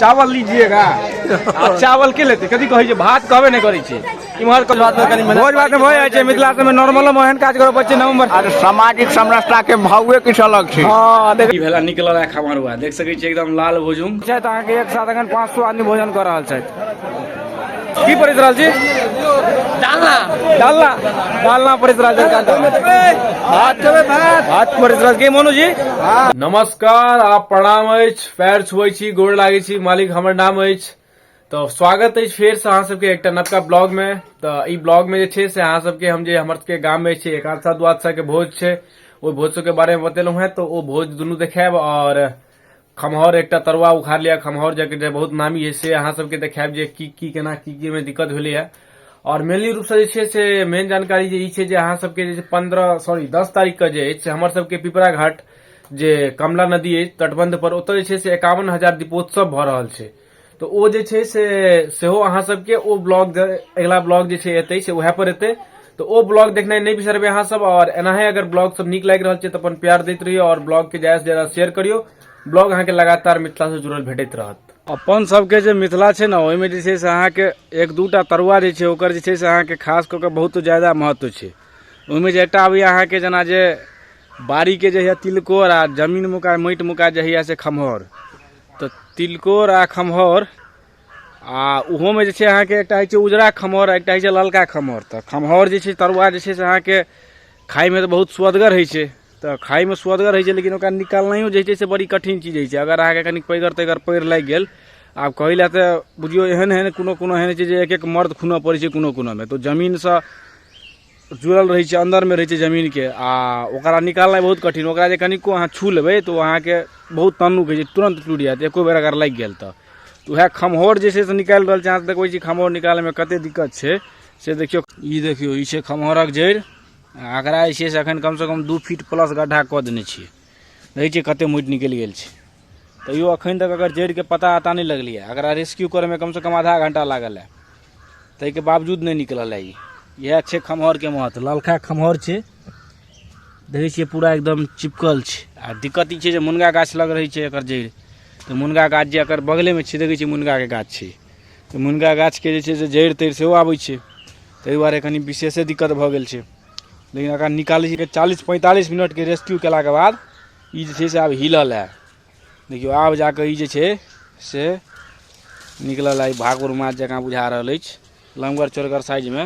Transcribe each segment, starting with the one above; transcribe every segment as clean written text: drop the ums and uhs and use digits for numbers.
चावल लीजिएगा। आ चावल के लेतै? कथी कहै छै? भात कहबे नहि करै छै इम्हर। भात मे कनि भोज भात मे भऽ जाइ छै। मिथिला सबमे नॉर्मलो मे एहन काज करऽ पड़ै छै नवम्बर। आर सामाजिक समरसता के भावे किछु अलग छै। हँ, देख ई भेला निकलल है खमरुआ, देख सकै छी एकदम लाल भुजुंग छथि अहाँके। एक साथ एखन 500 आदमी भोजन कऽ रहल छथि। की पड़ैत रहल छी? डालना। डालना, डालना पड़ैत रहल छै। भात, भात पड़ैत रहल के मोनू जी। नमस्कार आ प्रणाम अछि, पैर छुबै छी, गोर लागै छी, मालिक हमर नाम अछि। तऽ स्वागत अछि फेरसँ अहाँ सबके एकटा नवका ब्लॉगमे। तऽ ई ब्लॉगमे जे छै से अहाँ सबके हम जे हमर सबके गाममे छै एकादशा द्वादशा के भोज छै, ओहि भोज सबके बारेमे बतेलहुँ हेँ। तऽ ओ भोज दुनू देखायब आओर खम्हौर एकटा तरुआ उखाड़ लिअ, खम्हौर जे जे बहुत नामी है से अहाँ सबके देखायब जे की की केना की की मे दिक्कत भेलैए। आओर मेनली रूपसँ जे छै से मेन जानकारी जे ई छै जे अहाँ सबके जे छै 15, सॉरी, 10 तारीखके जे अछि से हमर सबके पिपरा घाट जे कमला नदी अछि तटबंध पर, ओतऽ जे छै से 51,000 दीपोत्सव भऽ रहल छै। तऽ ओ जे छै से सेहो अहाँ सबके ओ ब्लॉग, अगिला ब्लॉग जे छै एतै से उएह पर एतै। तऽ ओ ब्लॉग देखनाइ नहि बिसरबै अहाँ सब। आओर एनाहे अगर ब्लॉग सब नीक लागि रहल छै तऽ अपन प्यार दैत रहियौ आओर ब्लॉग के ज्यादा से ज्यादा शेयर करियौ। ब्लॉग अहाँके लगातार मिथिला से जुड़ल भेटैत रहत। अपन सबके जे मिथिला छै ने, ओहिमे जे छै से अहाँके एक दूटा तरुआ जे छै, ओकर जे छै से अहाँके खास कऽ कऽ बहुत ज्यादा महत्व छै। ओहिमे जे एकटा आबैए अहाँके जेना जे बाड़ीके जे होइए तिलकोर आ जमीन मुका माटि मुका जे होइए से खम्हौर। तऽ तिलकोर आ खम्हौर आ ओहोमे जे छै अहाँके एकटा होइ छै उजरा खम्हौर आ एकटा होइ छै ललका खम्हौर। तऽ खम्हौर जे छै तरुआ जे छै से अहाँके खायमे तऽ बहुत सुअदगर होइ छै। तऽ खायमे सुअदगर होइ छै, लेकिन ओकरा निकालनाइयो जे छै से बड़ी कठिन चीज होइ छै। अगर अहाँके कनि पैगर तैगर पएर लागि गेल, आब कहै लए तऽ बुझियौ एहन एहन कोनो कोनो एहन होइ छै जे एक एक मर्द खुनऽ पड़ै छै। कोनो कोनोमे तऽ जमीनसँ जुड़ल रहै छै, अन्दरमे रहै छै जमीनके, आ ओकरा निकालनाइ बहुत कठिन। ओकरा जे कनिको अहाँ छू लेबै तऽ ओ अहाँके बहुत तन्नुक होइ छै, तुरन्त टूटि जायत एको बेर अगर लागि गेल तऽ। उएह खम्हौर जे छै से निकालि रहल छै। अहाँ देखबै छी खम्हौर निकालैमे कतेक दिक्कत छै से। देखियौ, ई देखियौ, ई छै खम्हौरक जड़ि। आ एकरा जे छै से एखन कमसँ कम 2 फीट प्लस गड्ढा कऽ देने छियै। देखै छियै कतेक माटि निकलि गेल छै, तैयो एखन तक एकर जड़िके पता अता नहि लगलैए। एकरा रेस्क्यू करैमे कमसँ कम आधा घण्टा लागल हए, ताहिके बावजूद नहि निकलल है। ई इएह छै खम्हौरके महत्व। ललका खम्हौर छै, देखै छियै पूरा एकदम चिपकल छै। आ दिक्कत ई छै जे मुनगा गाछ लग रहै छै एकर जड़ि, तऽ मुनगा गाछ जे एकर बगलेमे छै, देखै छियै मुनगाके गाछ छै, तऽ मुनगा गाछके जे छै से जड़ि तड़ि सेहो आबै छै, ताहि दुआरे कनि विशेषे दिक्कत भऽ गेल छै। लेकिन एकरा निकालै छै 40-45 मिनटके रेस्क्यू केलाके बाद ई जे छै से आब हिलल है। देखियौ, आब जाकऽ ई जे छै से निकलल है। भाकुर माछ जकाँ बुझा रहल अछि, लमगर चौड़गर साइजमे।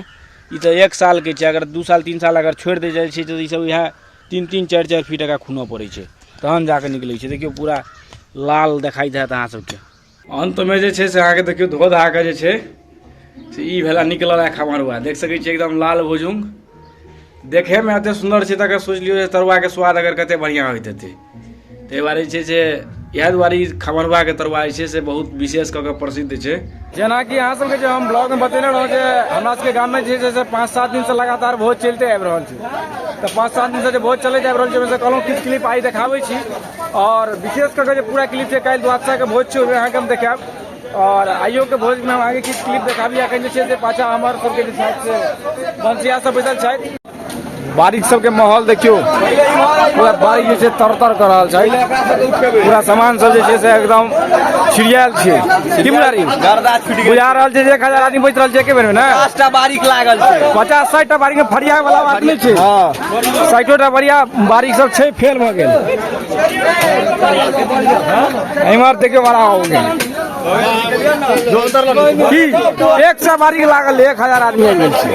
ई तऽ 1 सालके छै, अगर 2 साल 3 साल अगर छोड़ि दै जाइ छै तऽ ईसब इएह 3-3 4-4 फीट एकरा खुनऽ पड़ै छै, तहन जाकऽ निकलै छै। देखियौ, पूरा लाल देखाइत हैत अहाँ सबके। अन्तमे जे छै से अहाँके देखियौ धो धा कऽ जे छै से ई भेला निकलल है खमरुआ, देख सकै छियै एकदम लाल भुजुंग, देखैमे एते सुन्दर छै। तकर सोचि लियौ जे तरुआके स्वाद अगर कते बढ़िआँ होइत हेतै। ताहि दुआरे जे छै से इएह दुआरे ई खमरुआके तरुआ जे छै से बहुत विशेष कऽ कऽ प्रसिद्ध छै। जेनाकि अहाँ सबके जे हम ब्लॉगमे बतेने रहौं जे हमरा सबके गाममे जे छै से 5-7 दिनसँ लगातार भोज चलिते आबि रहल छै। तऽ 5-7 दिनसँ जे भोज चलैत आबि रहल छै, ओहिमे कहलहुँ किछु क्लिप आइ देखाबै छी आओर विशेष कऽ कऽ जे पूरा क्लिप छै, काल्हि द्वादशाके भोज छै, ओहिमे अहाँके हम देखायब आओर आइयोके भोजमे हम अहाँके किछु क्लिप देखाबी। एखन जे छै से पाछाँ हमर सबके जे छथि से बंसिया सब बैसल छथि। बारिक सबके माहौल देखियौ, पूरा बारिक जे छै तर तर कऽ रहल छै, पूरा सामान सब जे छै से एकदम छिड़ियायल छै। की मुरारी बुझा रहल छै जे 1000 आदमी बैस रहल छै एके बेर मे ने? 50टा बारिक लागल छै। 50-60टा बारिक मे फरिया वाला बात नहि छै। 60टा बढ़िया बारिक सब छै, फेल भऽ गेल। एम्हर देखियौ, बड़ा हो गेल की 100 बारिक लागल, 1000 आदमी आबि गेल छै।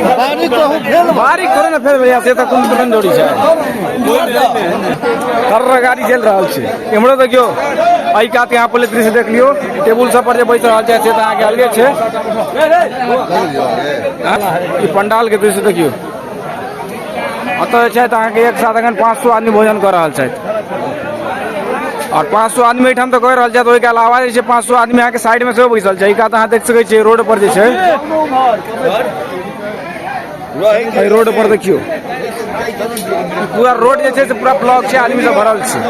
बारिक थोड़े ने फेल भैया, से तऽ कोनो तुरंत जोड़ी छै। तर गाड़ी चलि रहल छै। एम्हरो देखियौ, एहि कात यहाँ पहिले दृश्य देख लियौ। टेबुल सब पर जे बैस रहल छै से तऽ अहाँके अलगे छै। ई पंडाल के दृश्य देखियौ। ओतऽ जे छथि अहाँके एक साथ एखन 500 आदमी भोजन कऽ रहल छथि आओर 500 आदमी एहिठाम तऽ कहि रहल छथि, ओहिके अलावा जे छै 500 आदमी अहाँके साइडमे सेहो बैसल छै। एहि कात अहाँ देख सकै छियै रोड पर जे छै, एहि रोड पर देखियौ, पूरा रोड जे छै से पूरा ब्लॉक छै, आदमी सब भरल छै।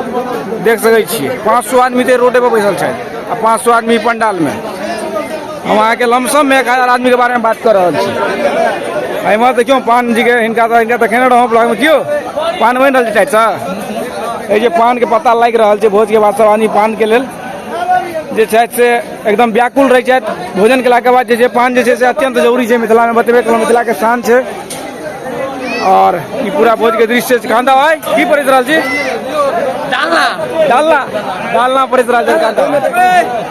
देख सकै छियै 500 आदमी तऽ रोडे पर बैसल छथि आ 500 आदमी पंडालमे। हम अहाँके लमसममे 1000 आदमीके बारेमे बात कऽ रहल छी। एहिमे देखियौ पान जीके, हिनका तऽ हिनका देखेने रहौं ब्लॉगमे। कियो पान बनि रहल छै टाइटसँ। एहि जे पानके पत्ता लागि रहल छै, भोजके बाद सब आदमी पानके लेल जे छथि से एकदम व्याकुल रहै छथि। भोजन केलाके बाद जे छै पान जे छै से अत्यंत जरूरी छै मिथिलामे, बतेबे केलहुँ मिथिलाके शान छै। और ई पूरा भोज के दृश्य छै। कांदा भाई की परसि रहल छी? डालना डालना डालना परसि रहल छै कांदा।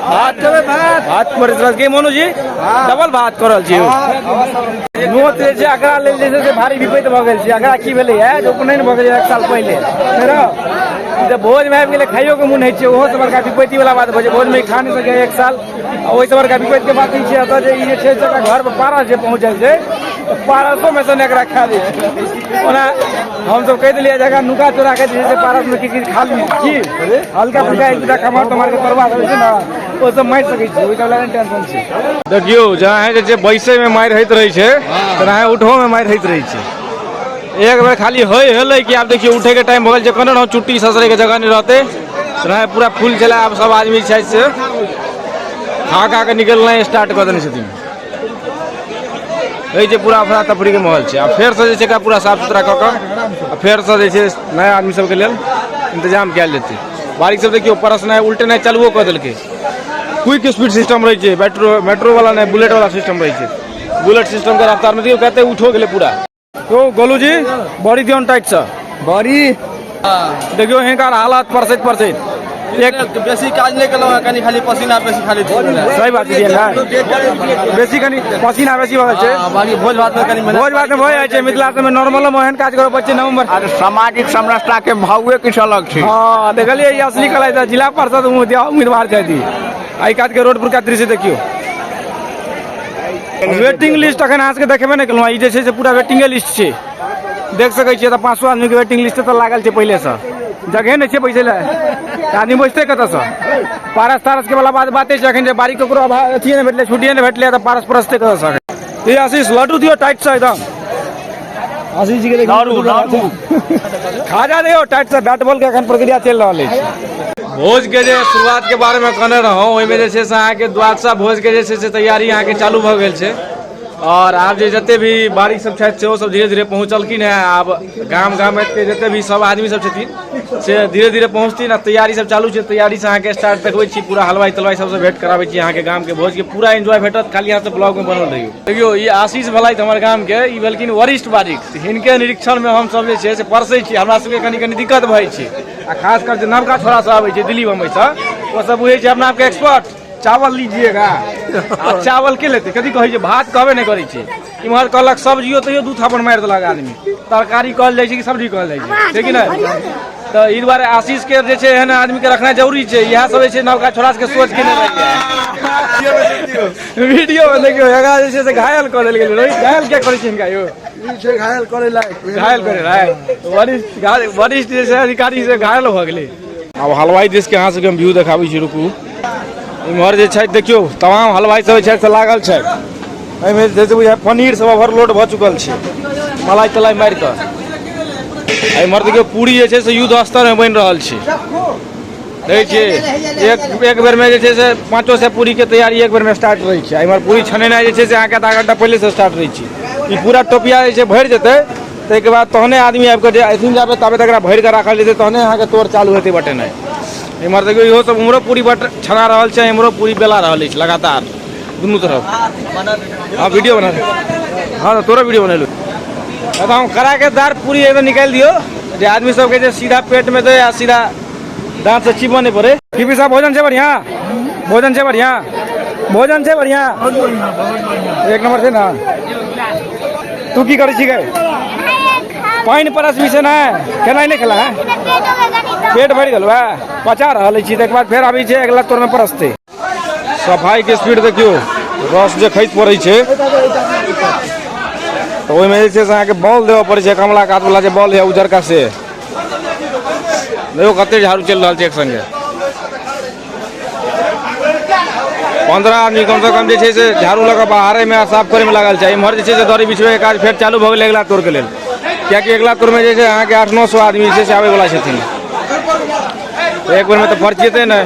भात भात परसि रहल छी मोनू जी, डबल भात कऽ रहल छी। नोत जे छै एकरा लेल जे छै से भारी विपैत भऽ गेल छै। एकरा की भेलैए जे उपनयन भऽ गेलै 1 साल पहिले, जे भोज में आबि गेलै खाइयो के मोन होइ छै, ओहो से बड़का विपत्ति वाला बात भऽ छै। भोज में खा नहि सकै 1 साल, आ ओहिसँ बड़का विपत्ति के बात ई छै एतऽ जे ई जे छै से घर पर पारस जे पहुँच जाइ छै पारसो में से ने एकरा खा दै छै। ओना हमसब कहि देलियै जे एकरा नुका चोरा के जे छै से पारस में किछु किछु खा ली, की हल्का फुल्का एक दूटा खमहर तमहर के तरुआ सब छै ने ओ सब मारि सकै छी, ओहि सब लए नहि टेंशन छै। देखियौ जहाँ जे छै बैसै में मारि होइत रहै छै तनाहे उठहो में मारि होइत रहै छै। एक बेर खाली होइ हेलै कि आब देखियौ उठे के टाइम भऽ गेल छै, कहने रहौं चुट्टी ससरै के जगह नहि रहतै, तनाहे पूरा फुल छलै। आब सब आदमी छै से खा खा के निकलनाइ स्टार्ट कऽ देने छथिन। एहि जे पूरा अफरा तफरी के माहौल छै। आ फेरसँ जे छै एकरा पूरा साफ सुथरा कऽ कऽ आ फेरसँ जे छै नया आदमी सबके लेल इंतजाम कयल जेतै। बारिक सब देखियौ परसनाइ उल्टेनाइ चालुओ कऽ देलकै। क्विक स्पीड सिस्टम रहै छै, मेट्रो वाला नहि, बुलेट वाला सिस्टम रहै छै। बुलेट सिस्टम के रफ्तार में देखियौ कते उठो गेलै पूरा। तो गोलू जी बड़ी दियौन टाइट से बड़ी। देखियौ हिनकर हालत परसैत परसैत एक बेसी काज नहि केलहुँ हँ, कनि खाली पसीना बेसी खाली। सही बात छै ने, बेसी कनि पसीना बेसी भऽ गेल छै। बाकी भोज भात मे कनि भोज भात मे भऽ जाइ छै। मिथिला सबमे नॉर्मलो मे एहन काज करऽ पड़ै छै नवम्बर। आर सामाजिक समरसता के भावे किछु अलग छै। हँ देखलियै ई असली कला छै, जिला परिषद उम्मीदवार छथि। एहि कात के रोड पर का दृश्य देखियौ। वेटिंग लिस्ट अखन अहाँ सबके देखेबे नहि केलहुँ, ई जे छै से पूरा वेटिंगे लिस्ट छै, देख सकै छियै। तऽ 500 आदमीके वेटिंग लिस्ट तऽ लागल छै पहिलेसँ, जगहे नहि छै बैसै लए, तऽ आदमी बैसतै कतऽसँ? पारस तारस के वाला बात बाते छै, अखन जे बारी ककरो अभाव अथिए नहि भेटलै, छुट्टिए नहि भेटलै, तऽ पारस परसतै कतऽसँ? अखन ई आशीष लड्डू दियौ टाइट से एकदम। आशीष जी के देखियौ खाजा दियौ टाइट से। बैट बॉल के अखन प्रक्रिया चलि रहल अछि। भोज के जे शुरुआत के बारे में कहने रहौं ओहिमे जे छै से अहाँके द्वादशा भोज के जे छै से तैयारी अहाँके चालू भऽ गेल छै। और आब जे जते भी बारिक सब छथि सेहो सब धीरे धीरे पहुँचलखिन हेँ। आब गाम गाम के जते भी सब आदमी सब छथिन से धीरे धीरे पहुँचथिन आ तैयारी सब चालू छै। तैयारी से अहाँके स्टार्ट देखबै छी, पूरा हलवाई तलवाई सबसँ भेंट कराबै छी। अहाँके गाम के भोज के पूरा एंजॉय भेटत, खाली अहाँ सब ब्लॉग में बनल रहियौ। देखियौ ई आशीष भेलथि हमर गाम के, ई भेलखिन वरिष्ठ बारिक, हिनके निरीक्षण में हम सब जे छै से परसै छी। हमरा सबके कनि कनि दिक्कत भऽ जाइ छै, आ खास कर जे नवका छोड़ा सब आबै छै दिल्ली बम्बई सँ, ओ सब बुझै छै अपना आपके एक्सपर्ट। चावल लीजिएगा, आ चावल के लेतै? कथी कहै छै, भात कहबे नहि करै छै। इम्हर कहलक सब्जियो तैयो 2 थापड़ मारि देलक आदमी। तरकारी कहल जाइ छै कि सब्जी कहल जाइ छै, छै कि नहि? तऽ ई दुआरे आशीष के जे छै एहन आदमी के रखनाइ जरूरी छै। इएह सब जे छै नवका छोड़ा सबके सोच के नहि रहैए। वीडियो में देखियौ एकरा जे छै से घायल कऽ देल गेलै। रोहित घायल किया करै छै हिनका यौ? घायल करै लायक, घायल करै लायक वरिष्ठ वरिष्ठ जे छै अधिकारी से घायल भऽ गेलै। आब हलवाई दिस के अहाँ सबके हम व्यू देखाबै छी, रुकू। इम्हर जे छै देखियौ तमाम हलवाई सब जे छै से लागल छै। एहिमे जे छै बुझाय पनीर सब ओवरलोड भऽ चुकल छै मलाई तलाई मारि कऽ। एम्हर देखियौ पूरी जे छै से युद्ध स्तर में बनि रहल छै। देखै छियै एक बेर में जे छै से 500 पूरी के तैयारी एक बेर में स्टार्ट रहै छै। एम्हर पूरी छनेनाइ जे छै से अहाँके आधा घंटा पहिले से स्टार्ट रहै छै। ई पूरा टोपिया जे छै भरि जेतै ताहिके बाद तहने आदमी आबि कऽ जे अथिन जाबे ताबे तक एकरा भरि कऽ राखल जेतै, तहने अहाँके तोड़ चालू हेतै बटेनाइ। एम्हर देखियौ इहो सब उम्हरो पूरी बट छना रहल छै, एम्हरो पूरी बेला रहल अछि लगातार दुनू तरफ। हाँ वीडियो बना, हाँ तो तोरा वीडियो बनेलू। तऽ हम करा के दार पूरी एकदम निकालि दियौ जे आदमी सबके जे सीधा पेट में दे आ सीधा दांत से चिबऽ नहि पड़े। की पीसा भोजन छै बढ़िया? भोजन छै बढ़िया? भोजन छै बढ़िया? एक नंबर छै ना। तू की करै छी गे? पानि परसबी से नहि खेनाइ नहि खेला है? पेट भरि गेल वएह पचा रहल छी। तकर बाद फेर आबै छै अगिला तोरमे परसतै। सफाई के स्पीड देखियौ, रस जे खसि पड़ै छै तऽ ओहिमे जे छै से अहाँके बॉल देबऽ पड़ै छै, कमला कात वला जे बॉल यऽ उजरका से। देखियौ कते झाड़ू चलि रहल छै एक संगे। 15 आदमी कम से कम जे छै से झाड़ू लऽ कऽ बाहरे मे आ साफ करे मे लागल छै। इम्हर जे छै से दरी बिछबै के काज फेर चालू भऽ गेलै अगिला तोर के लेल, कियाकि अगिला तोर मे जे छै अहाँके 800-900 आदमी जे छै से आबै वला छथिन। एक बेर मे तऽ फरचिएतै नहि।